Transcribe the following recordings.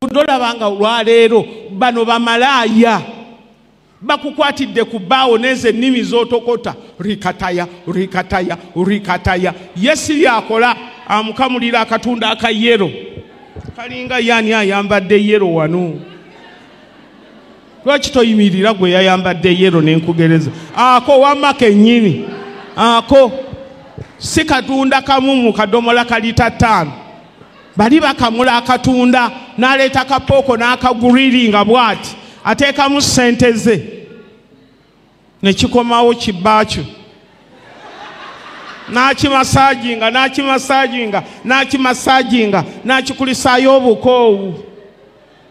Kyovudde olaba nga olwaleero bano bamalaaya bakukwatidde ku bbaawo n'ezo ennimi z'otokota rikataya rikataya rikataya. Ye si byakola, amukamulira akatunda aka yero kalinga yaani ayambadde yero wano. Lwaki toyimirira gwe yayambadde yero nenkugereza ako wamma kennyini ako si katunda kamu mu kadomola ka lita 5. Bali bakamula akatunda n'aleeta kapooko n'akaguriri nga bw'ati ateekamu ssente ze ne kikomawo kibaakyo n'akimasajinga n'akimasajinga n'akimasajinga n'akikulisaayo obukoowu.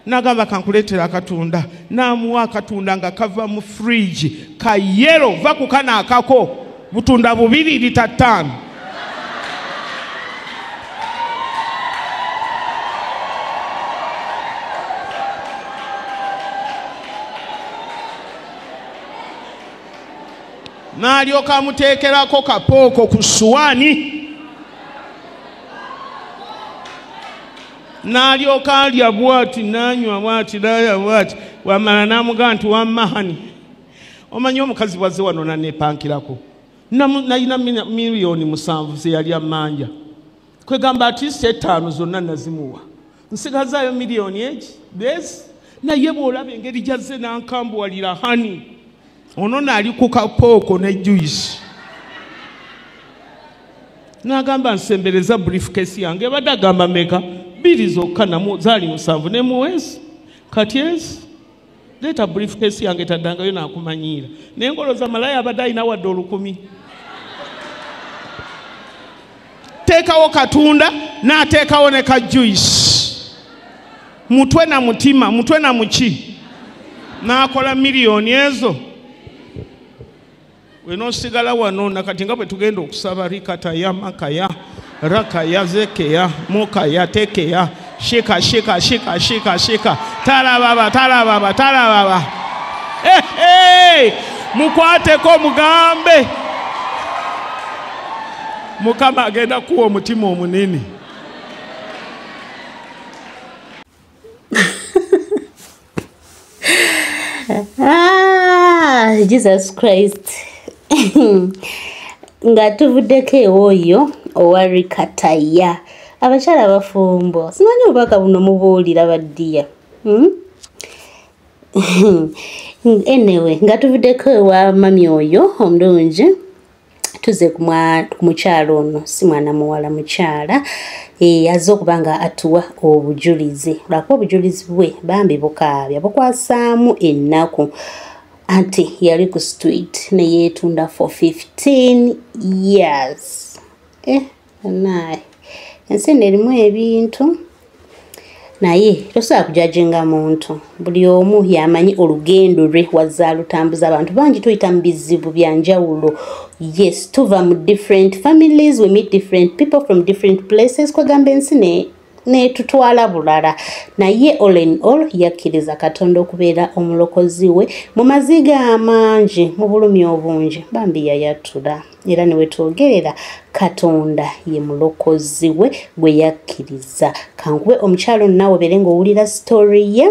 N'agamba kankuleetera akatunda, n'amuwa akatunda nga kava mu fridge ka yero, va ku kano akako butunda 2 lita 5. N'alyoka amuteekerako kapooko ku ssuwaani, n'alyoka alya bw'ati n'anywa bw'ati n'alya bw'ati. Wamala n'amugamba nti wamma hani, omanyi omukazi bw'azze wano nanneepankirako nalina 7 million ze yali ammanja, kwegamba atiisi 5 zonna nazimuwa, nsigazaayo miliyoni egi besi. Naye bw'olaba engeri gy'azze n'ankambuwalira hani, ono naali ku kapooko ne juice. N'agamba nsembereza briefcase yange, ebadde agamba meka 2 zokka zaali 7 ne muwezi kati ezi leeta briefcase yange taddangayo n'akumanyiira. Naye ngolooza malaya abadde alina wadde 1000. Teekawo katunda n'ateekawo ne ka juice, mutwe na mutima, mutwe na muki, n'akola miliyoni ezo. Wenoosigala wano nakati nga bwe tugenda okusaba rikataya makaya rakaya zekeya mukaya tekeya shika shika shika shika shika talababa talababa talababa. Hey, hey! Mukwateko mugambe Mukama agenda kuwa omutima omunene. Ah, Jesus Christ. Nga tuvuddeko ewooyo owa rikataya. Abakyala abafumbo simanyi obubaka buno mubuulira baddiya. Anyway, nga tuvuddeko ewa mami oyo omulungi, tuze ku mukyala ono, si mwana muwala, mukyala azze okuba nga atuwa obujulizi. Lwakuba obujulizi bwe bambi bukaabya, bukwasaamu ennaku. Anti yali ku street ne yeetunda for 15 years. Naye ensi eno erimu ebintu, naye tosobola kujajinga muntu. Buli omu yamanyi olugendo lwe wazaalutambuza. Abantu bangi tuyita mu bizibu bya njawulo. Yes, tuva mu different families, we meet different people from different places. Kwegamba ensi netutwala bulala. Naye all in all yakkiriza Katonda okubeera omulokozi we mu maziga amangi, mu bulumi obungi, bambi yayatula. Era ne wetwogerera Katonda ye mulokozi we gwe yakkiriza. Kankuwe omukyalo naawe obeere ng'owulira story ye,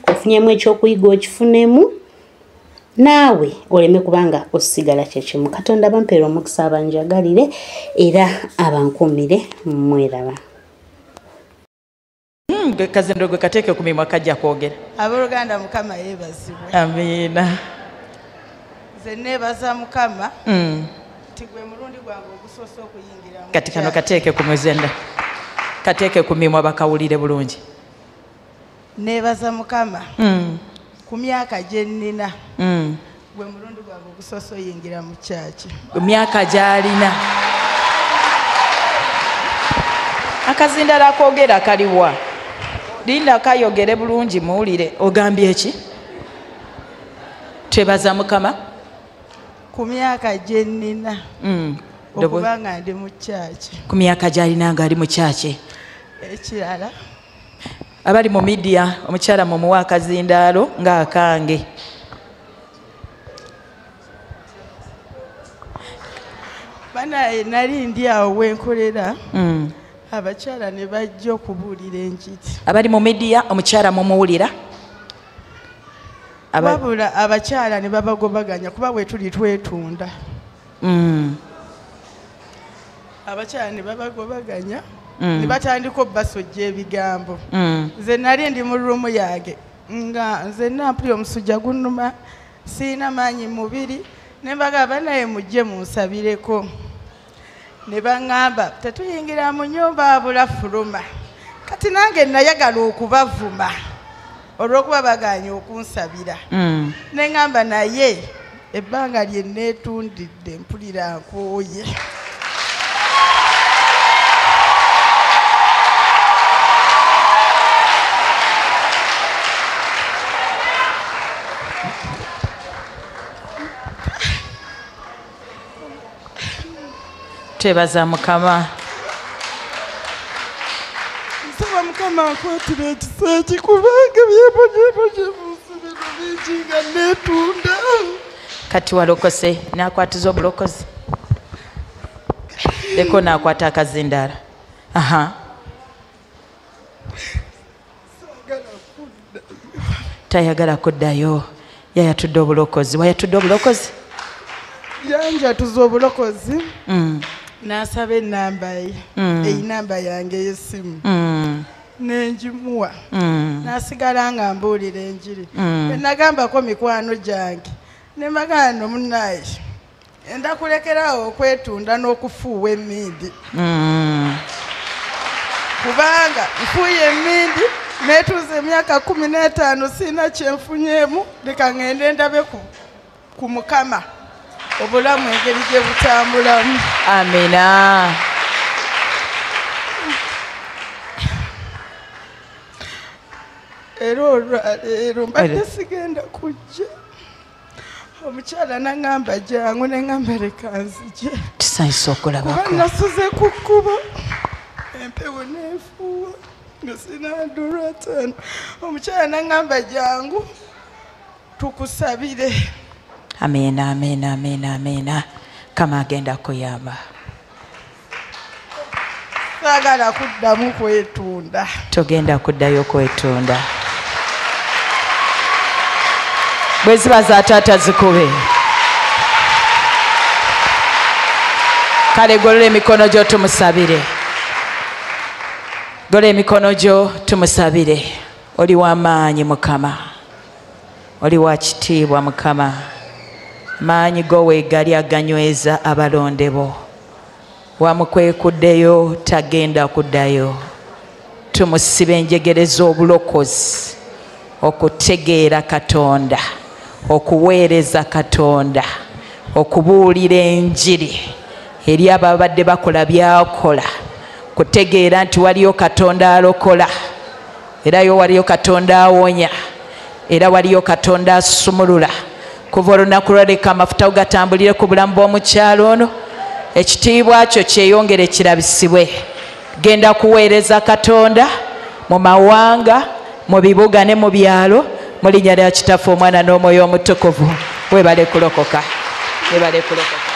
ofunyemu ekyokuyiga okifunemu, naawe oleme kubanga osigala kyekimu. Katonda bampeera omukisa abanjagalire era abankuumire mweraba. Kazendo gwe kateeke ku mimwa kajja kwogera. Abooluganda Mukama yeebazibwe. Amiina. Nze neebaza Mukama nti gwe mulundi gwange ogusoose okuyingira mu Kati kano kateeke ku muzenda, kateeke ku mimwa bakawulire bulungi. Neebaza Mukama ku myaka gye nnina, gwe mulundi gwange ogusoose oyingira mu kyaki. Ku myaka gy'alina. Akazindala akoogera kaliwa? Linda kayogere bulungi muwulire. Ogambye ki? Twebaza Mukama ku myaka gye nnina okuba nga ndi mu kyaki. Ku myaka gy'alina nga ali mu kyaki. Ekirala, abali mu media, omukyala mumuwa akazindaalo ng'akange. Banaye nali ndi awo wenkolera, Abakyala ne bajja okubuulira enjiri. Abali mu media omukyala mumuwulira? Wabula abakyala ne babagobaganya kuba bwe tuli twetunda. Abakyala ne babagobaganya ne batandika obbasojja ebigambo. Nze nali ndi mu ruumu yange nga nze nampulira omusujja gunnuma, siina maanyi mubiri, ne mbagamba naye mujje munsabireko. Ne baŋŋamba tetuyingira mu nnyumba abula fuluma. Kati nange nayagala okubavuma olw'okuba bagaanye okunsabira. Ne ŋŋamba naye ebbanga lye neetundidde mpulira nkooye. Twebaza Mukama. Nsaba Mukama ankwatire ekisa eki kubanga byebonyeebonye bino bingi nga neetunda. Kati walokose n'akwatiza obulokozi. Leko n'akwata akazindaala. Aha. Tayagala kuddayo. Yayatudde obulokozi. Wayatudde obulokozi? Yanjatuza obulokozi. N'asaba ennamba ye, enamba yange ey'essimu. Nenjimuwa. N'asigala nga mbuulira enjiri. Bwe nagambako mikwano gyange, ne mbagamba munnaye, enda kulekerawo okwetunda n'okufuuwa emmindi. Kubanga nfuuye emmindi, neetuuza emyaka 15 sirina kye nfunyeemu, leka ŋŋende ndabe ku Mukama. Obulamu engeri gye butambulamu. Amina. Era olwaleero mbadde sigenda kujja. Omukyala n'aŋŋamba jangu, ne ŋŋamba leka nzije. Tusanyuse okulabako. Kuba nasuze ku kkubo, empewo n'enfuuwa nga sina ndulu ataano. Omukyala n'aŋŋamba jangu tukusabire. Amina, amina, amina, amina. Kama agenda kuyamba. Saagala kuddamu kwetunda. Togenda kuddayo kwetunda. Bwe ziba za taata zikube. Kale golola emikono gyo tumusabire. Golola emikono gyo tumusabire. Oli w'amaanyi Mukama. Oli wa kitiibwa Mukama. Maanyi go weegali aganyweza abalonde bo. Wamukwekuddeyo tagenda kuddayo. Tumusiba enjegere z'obulokozi, okutegeera Katonda, okuweereza Katonda, okubuulira enjiri eri ababadde bakola by'akola, kutegeera nti waliyo Katonda alokola, era yo waliyo Katonda awonya, era waliyo Katonda asumulula. Kuva olunaku lwaleka amafuta gatambulire ku bulamu bw'omukyalo ono, ekitiibwa kyo kyeyongere kirabisibwe. Genda kuweereza Katonda mu mawanga, mu bibuga ne mu byalo, mu linnya lya Kitaffe, Omwana n'Omwoyo Omutukuvu. Weebale kulokoka. Weebale kulokoka.